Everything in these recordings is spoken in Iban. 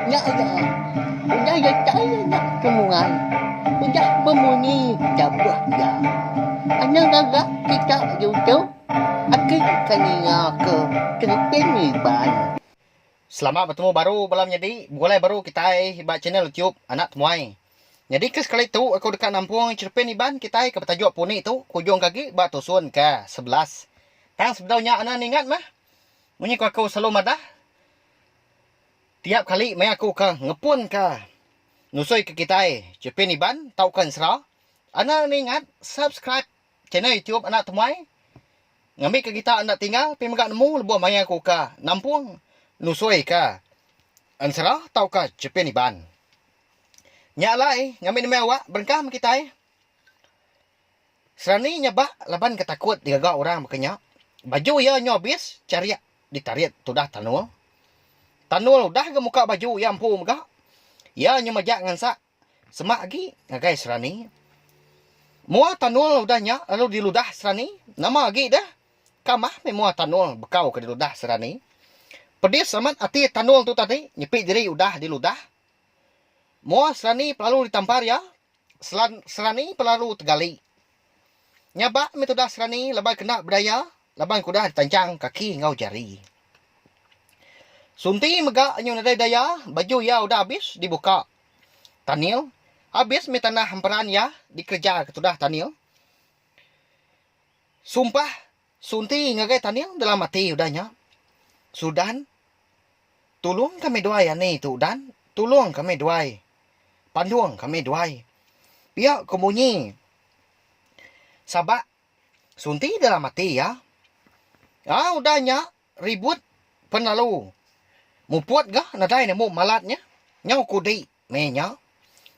Nya iya. Udah datai anak temuai, udah bemunyi tabuh iya. Anang gaga kita ditu, agi ka ninga ke Terepin Iban. Selamat betemu baru bala menyadi begulai baru kitai ba channel youtube Anak Temuai. Nyadi ke sekali tu aku deka nampung cerpen Iban kitai ke betajuk Puni tu ke ujung ke agi ba tusun ke 11. Tang sebedau nya anang ningat mah munyi ku aku selalu madah tiap kali maya aku ke ngepun ke nusui ke kitai cerpen Iban tauka ensera anang ningat subscribe channel youtube Anak Temuai Ngambika kita enda tinggal pi mega nemu lebuh maya ku ka nampung nusui ka ensera tauka chepin Iban. Nya alai ngambi nembiak awak berengkah meh kitai. Serani nyabak laban ke takut digaga orang baka nya. Baju iya nyu abis charik ditarit tudah Tanul. Tanul udah ga muka baju iya empu mega. Iya nyu majak ngansak Semak agi ngagai Serani. Mua Tanul udah nya lalu diludah Serani. Nama agi deh. Kamah meh mua Tanul bekau ke diludah Serani. Pedis amat ati Tanul tu tadi nyepi diri udah diludah. Mua Serani pelalu ditampar iya. Selan Serani pelalu tegali. Nyabak meh tudah Serani laban kena bedaya laban ke udah ditanchang kaki enggau jari. Sunti mega nyu nadai daya baju iya udah abis dibuka. Tanil, abis meh tanah emperan iya dikereja ke tudah Tanil. Sumpah Sunti ngagai Tanil dalam ati udah nya. Sudan, tulung kami duai ani tu Dan, tulung kami duai. Pandung kami duai. Pia ku munyi sabak Sunti dalam ati iya. Ah udah nya Ribut pen lalu muput ga nadai nemu malat nya. Nyau kudi meh nya.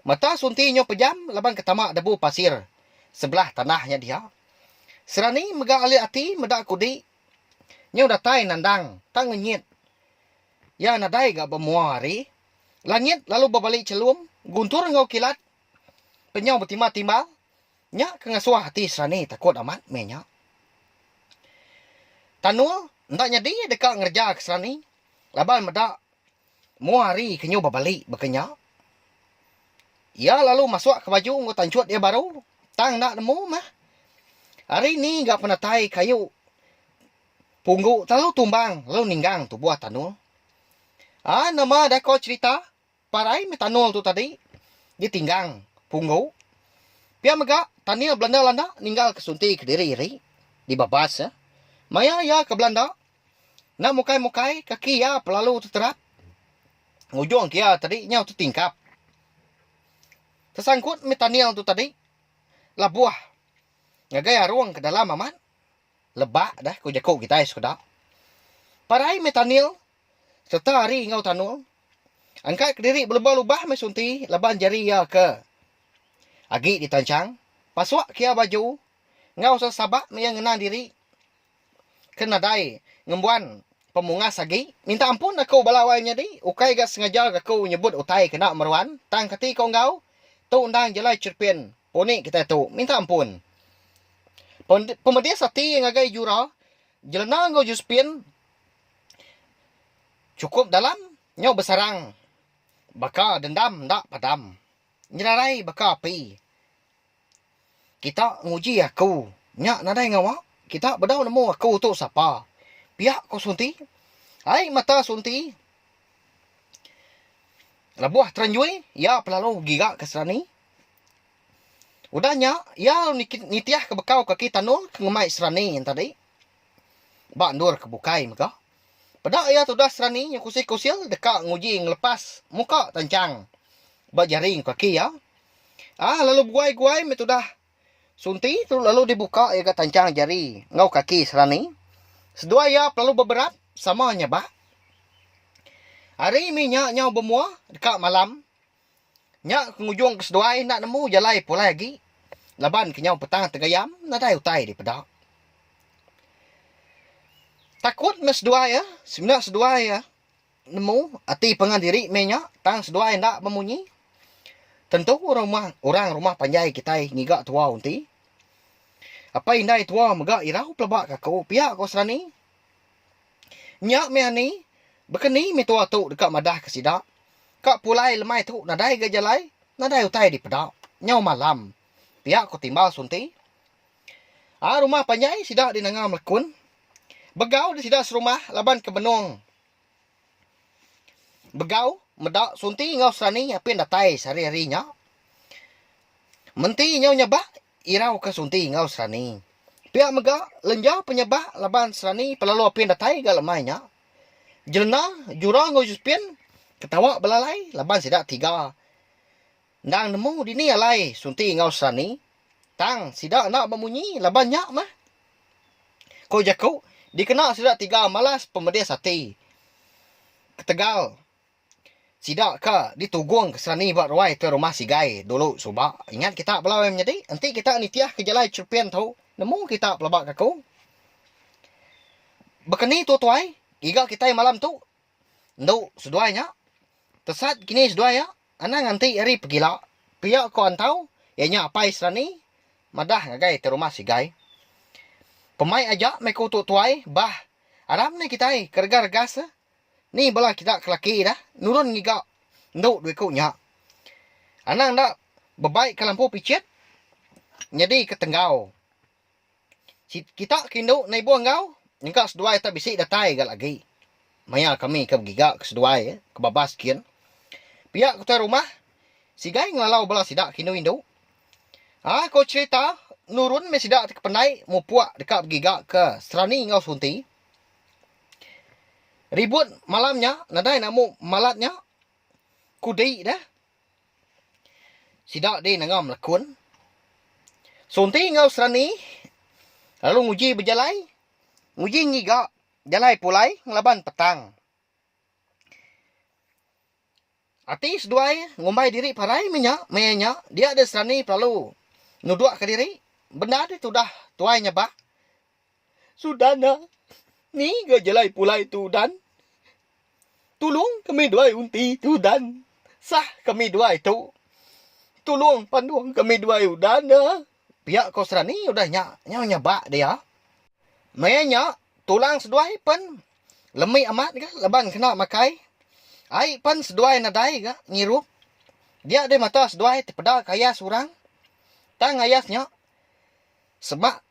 Mata sunti nyau pejam laban ke tama debu pasir sebelah tanah nya dia. Serani mega alit ati meda kudi nyau datai nandang tang ngenyit. Iya nadai ga bemua hari. Langit lalu bebali chelum, guntur enggau kilat pen nyau betimba-timbal. Nya ke ngasuh ati Serani takut amat meh nya. Tanul enda nyadi deka ngereja ke Serani laban meda mua hari ke nyu bebali baka nya. Iya lalu masuk ke baju enggau tanchut iya baru tang enda nemu mah. Hari ni ga penatai kayu punggu terlalu tumbang lalu ninggang tubuh Tanul. Aa nama deh ko cherita Parai meh tanul tu tadi ditinggang punggu. Pia mega Tanil belanda landa ninggal ke sunti kediri iri dibabas iya. Maya iya ke belanda enda mukai mukai kaki iya pelalu teterap ngujung ke iya tadi nyau tetingkap. Tesangkut meh Tanil tu tadi labuh ngagai arung ke dalam amat lebak deh ku jaku kitai sekeda. Parai meh Tanil sereta ari enggau Tanul. Angkat kediri belubah-lubah meh Sunti laban jari iya ke agi ditanchang. Pasuk ke iya baju enggau sesabak meh iya ngenang diri ke nadai ngembuan pemungas agi. Minta ampun aku bala wai menyadi ukai ga sengaja ga aku nyebut utai kena meruan tang kati ko enggau tu endang jalai cherpin puni kitai tu minta ampun. Pemedis ati ngagai Jura, Jelena enggau Josephine Chukup dalam nyau besarang baka dendam enda padam nyerarai baka api. Kita nguji aku nya nadai ngawa kita bedau nemu aku tu sapa pia ko Sunti. Ai mata Sunti lebuh terenjui iya pelalu giga ke Serani. Udah nya iya lalu nitih ke bekau kaki Tanul ke ngemai Serani nya tadi. Ba endur ke bukai mega, peda iya tudah Serani nya kusil-kusil deka nguji ngelepas muka tanchang ba jari enggau kaki iya. Ah lalu beguai-guai meh tudah Sunti tu lalu dibuka iya ga tanchang jari enggau kaki Serani. Seduai iya pelalu beberap sama nyabak. Hari mih nya nyau bemua deka malam. Nya ke ngujung ke seduai enda nemu jalai pulai agi laban ke nyau petang tegayam nadai utai dipeda. Takut meh seduai iya, semina seduai iya nemu ati pangan diri meh nya tang seduai enda bemunyi. Tentu rumah orang rumah panjai kitai ngiga tua enti. Apai indai tua mega irau peleba ke aku pia ko Serani. Nya meh ani, baka ni meh tua tu deka madah ke sida. Ka pulai lemai tu nadai ga jalai, nadai utai dipeda. Nyau malam. Pia ko timbal Sunti. Aa rumah panjai sida di Nanga Melekun. Begau di sida serumah laban ke benung begau meda Sunti enggau Serani apin datai sehari-hari nya. Menti nyau nyebak irau ke Sunti enggau Serani. Pia mega lenja penyebak laban Serani pelalu apin datai ga lemai nya. Jelena, Jura enggau Josephine ketawa belalai laban sida tiga endang nemu dini alai Sunti enggau Serani. Tang sida enda bemunyi laban nya mah. Ku jaku, dikena sida tiga malas pemedis ati ketegal sida ke ditugungka Serani ba ruai tuai rumah Sigai dulu suba. Ingat kita bala wai menyadi, enti kita nitihka jalai cerpen tu, nemu kita pelaba ke aku. Baka ni tu tuai, giga kitai malam tu endu seduai nya. Tesat kini seduai iya, anang nganti hari pegila. Pia ko Antau, iya nya apai Serani madah ngagai tuai rumah Sigai. Pemai aja meh ku tu tuai, bah aram neh kitai ke rega-regas. Ni bala kita ke laki dah nurun ngiga endu dua iku nya. Anang enda bebai ke lampu pichit nyadi ke tenggau. Kita ke indu neibuh enggau nyengka seduai tak bisi datai ga lagi. Maya kami ke begiga ke seduai ke babas kin. Pia ke tuai rumah sigai ngelalau bala sida ke indu-indu. Aa ko cherita nurun meh sida ti ke pendai mupuk deka begiga ke Serani enggau Sunti. Ribut malam nya nadai namu malat nya kudi deh. Sida di nengah melekun. Sunti enggau Serani lalu nguji bejalai nguji ngiga jalai pulai ngelaban petang. Ati seduai ngumbai diri parai meh nya maya nya dia deh Serani pelalu nudukka diri bendar deh tudah tuai nyabak. Sudan nya ni ga jalai pulai tu dan. Tulung kami duai unti tu dan. Sah kami duai tu. Tulung pandung kami duai udan nya. Pia ko Serani udah nya nyau nyabak dia. Maya nya tulang seduai pen lemi amat ga laban kena makai. Ai pen seduai nadai ga ngirup. Dia deh mata seduai tepeda ke ayas orang. Tang ayas nya semak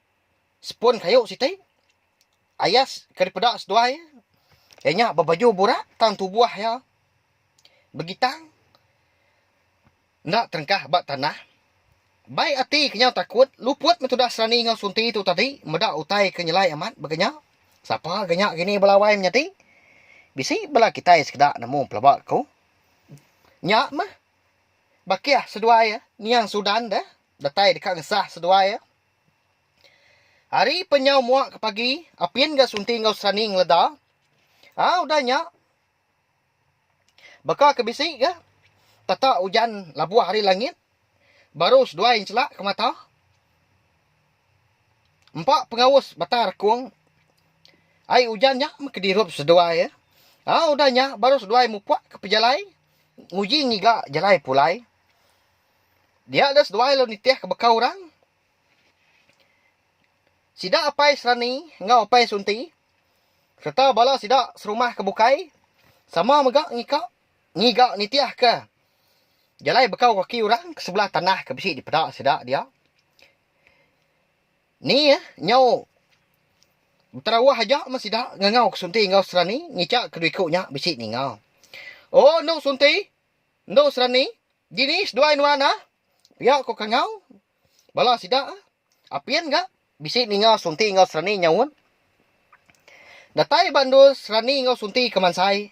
Sepun kayu siti, ayas ke dipeda seduai iya nya bebaju burak tang tubuh iya begitang enda terengkah ba tanah. Bai ati ke nyau takut luput meh tudah Serani enggau Sunti tu tadi meda utai ke nyelai amat baka nya. Sapa ga nya gini bala wai menyadi? Bisi bala kitai sekeda nemu pelaba ku. Nya meh bakih seduai niang Sudan deh datai deka ngesah seduai. Hari penyau muak ke pagi, apin ga Sunti enggau Serani ngeleda. Aa udah nya, baka ke bisi ga tata ujan labuh ari langit, baru seduai enchelak ke mata. Empa pengaus batang rekung, ai ujan nya meh ke dirup seduai. Aa udah nya baru seduai mupuk ke pejalai nguji ngiga jalai pulai. Dia deh seduai lalu nitih ke baka orang. Sida apai Serani enggau apai Sunti sereta bala sida serumah ke bukai sama mega ngika ngiga nitihka jalai bekau kaki orang ke sebelah tanah ke bisi dipeda sida dia. Ni eh nyau beterawah aja meh sida ngangau ke Sunti enggau Serani ngicha ke dua iku nya bisi ninga. Oh endu Sunti, endu Serani, dini seduai nuan ah. Pia ko kangau bala sida apin ga bisi ninga Sunti enggau Serani nyaut. Datai ba endur Serani enggau Sunti ke mansai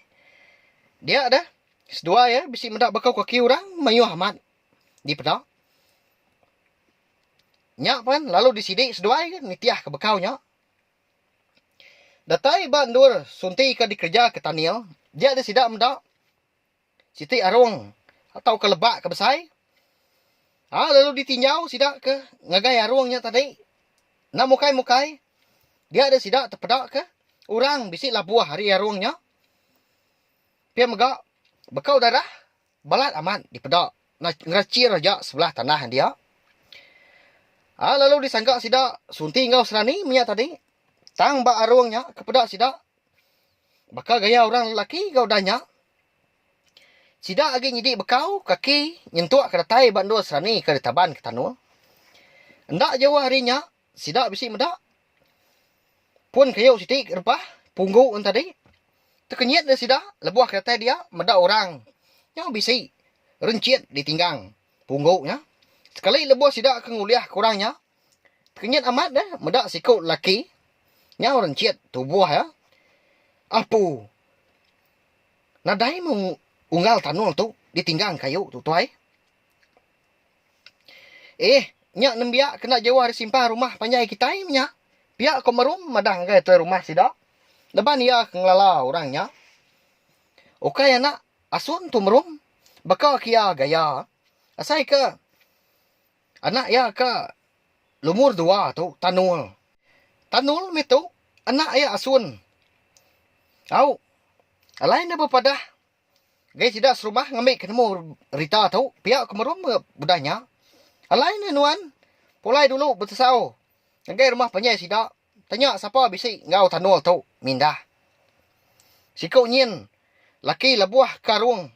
dia deh seduai iya bisi meda bekau kaki orang mayuh amat dipeda. Nya pan lalu disidi seduai ke nitih ke bekau nya. Datai ba endur Sunti ke dikereja ke Tanil dia deh sida meda Siti arung tauka lebak ke besai aa lalu ditinjau sida ke ngagai arung nya tadi. Enda mukai-mukai dia deh sida tepeda ke orang bisi labuh ari arung nya. Pia mega bekau darah balat amat dipeda ngerachir aja sebelah tanah dia. Aa lalu disangka sida Sunti enggau Serani menya tadi tang ba arung nya ke peda sida baka gaya orang lelaki ga udah nya. Sida agi nyidi bekau kaki nyentuk ke datai ba endur serani ke ditaban ke Tanul. Enda jauh ari nya, sida bisi meda pun kayu siti ke rebah punggu en tadi. Tekenyit deh sida lebuh ke datai dia meda orang nyau bisi renchit ditinggang punggu nya. Sekali lebuh sida ke ngulih ke orang nya, tekenyit amat deh meda siku lelaki nyau renchit tubuh iya. Apu! Nadai meh unggal tanul tu ditinggang kayu tu tuai. Eh, nya nembiak kena jauh ari simpang rumah panjai kitai meh nya. Pia ko Merum madah ngagai tuai rumah sida laban iya ke ngelala orang nya. Ukai anak asun tu Merum baka ke iya gaya asai ke anak iya ke lumur dua tu Tanul. Tanul meh tu anak iya asun. Au alai ne bepadah Gai sida serumah ngambi ke nemu rita tu pia ke merum udah nya. Alai ne nuan pulai dulu betesau ngagai rumah panjai sida tanya sapa bisi enggau tanul tu mindah. Siku nyin laki lebuh ke arung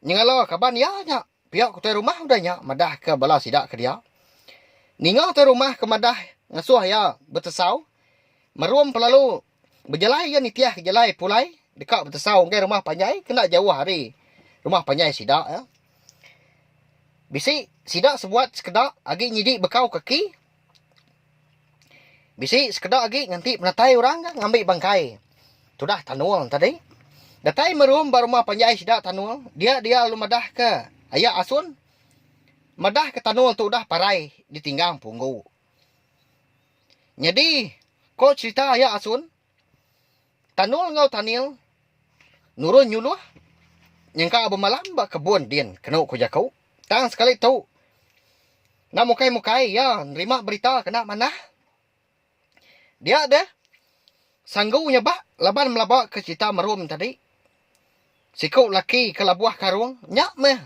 nyengala kaban iya nya pia ke tuai rumah udah nya madah ke bala sida ke dia. Ninga tuai rumah ke madah ngasuh iya betesau merum pelalu Bejalai iya nitih ke jalai pulai deka betesau ngagai rumah panjai kena jauh ari rumah panjai sida iya. Bisi sida sebuat sekeda agi nyidi bekau kaki. Bisi sekeda agi nganti penatai orang ka ngambi bangkai tudah Tanul tadi. Datai merum ba rumah panjai sida Tanul dia dia lalu madah ke aya Asun madah ke Tanul tu udah parai ditinggang punggu. Nyadi, ko cherita aya Asun, Tanul enggau Tanil nurun nyuluh nyengka bemalam ba kebun din kenu ku jaku. Tang sekali tu enda mukai-mukai iya nerima berita kena manah. Dia deh sanggu nyebak laban melaba ke cherita merum tadi. Siku laki ke labuh karung nya meh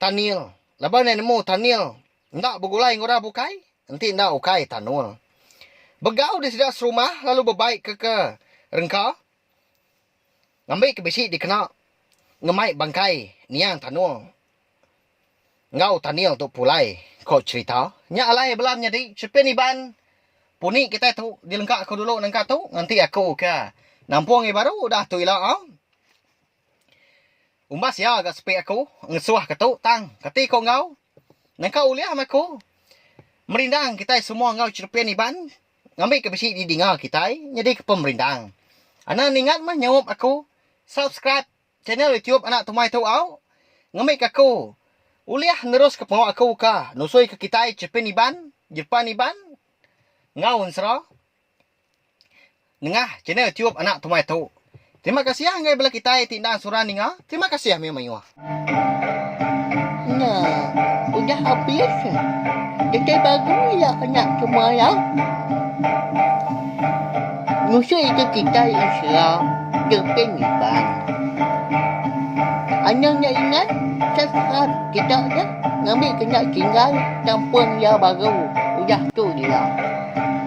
Tanil laban iya nemu Tanil Enda begulai enggau orang bukai enti enda ukai Tanul. Begau di sida serumah lalu bebai ke ke rengka ngambi ke bisi dikena ngemai bangkai niang Tanul enggau Tanil tu pulai, ko cherita. Nya alai bela menyadi Chepin Iban puni kitai tu dilengka aku dulu nengka tu nganti aku ke nampung iya baru udah tu ila au. Umbas iya ga sepi aku ngesuh ke tu tang kati ko enggau. Nengka ulih meh aku merindang kitai semua enggau cherepin Iban ngambi ke bisi didinga kitai nyadi ke pemerindang. Anang ningat meh nyaup aku subscribe channel youtube anak tumai tu au ngambi ke aku ulih nerus ke pengawa aku ka nusui ke kitai cherepin Iban, jerpan Iban enggau ensera. Nengah channel youtube anak tumai tu. Terima kasih ngagai bala kitai ti endang seruran ninga. Terima kasih mayuh mayuh. Nya udah abis datai baru ila anak semua ya. Nusui ke kitai ensera Jerpin Iban. Anang nya ingat subscribe kita nya ngambi kena tinggal tampung iya baru udah tu ila.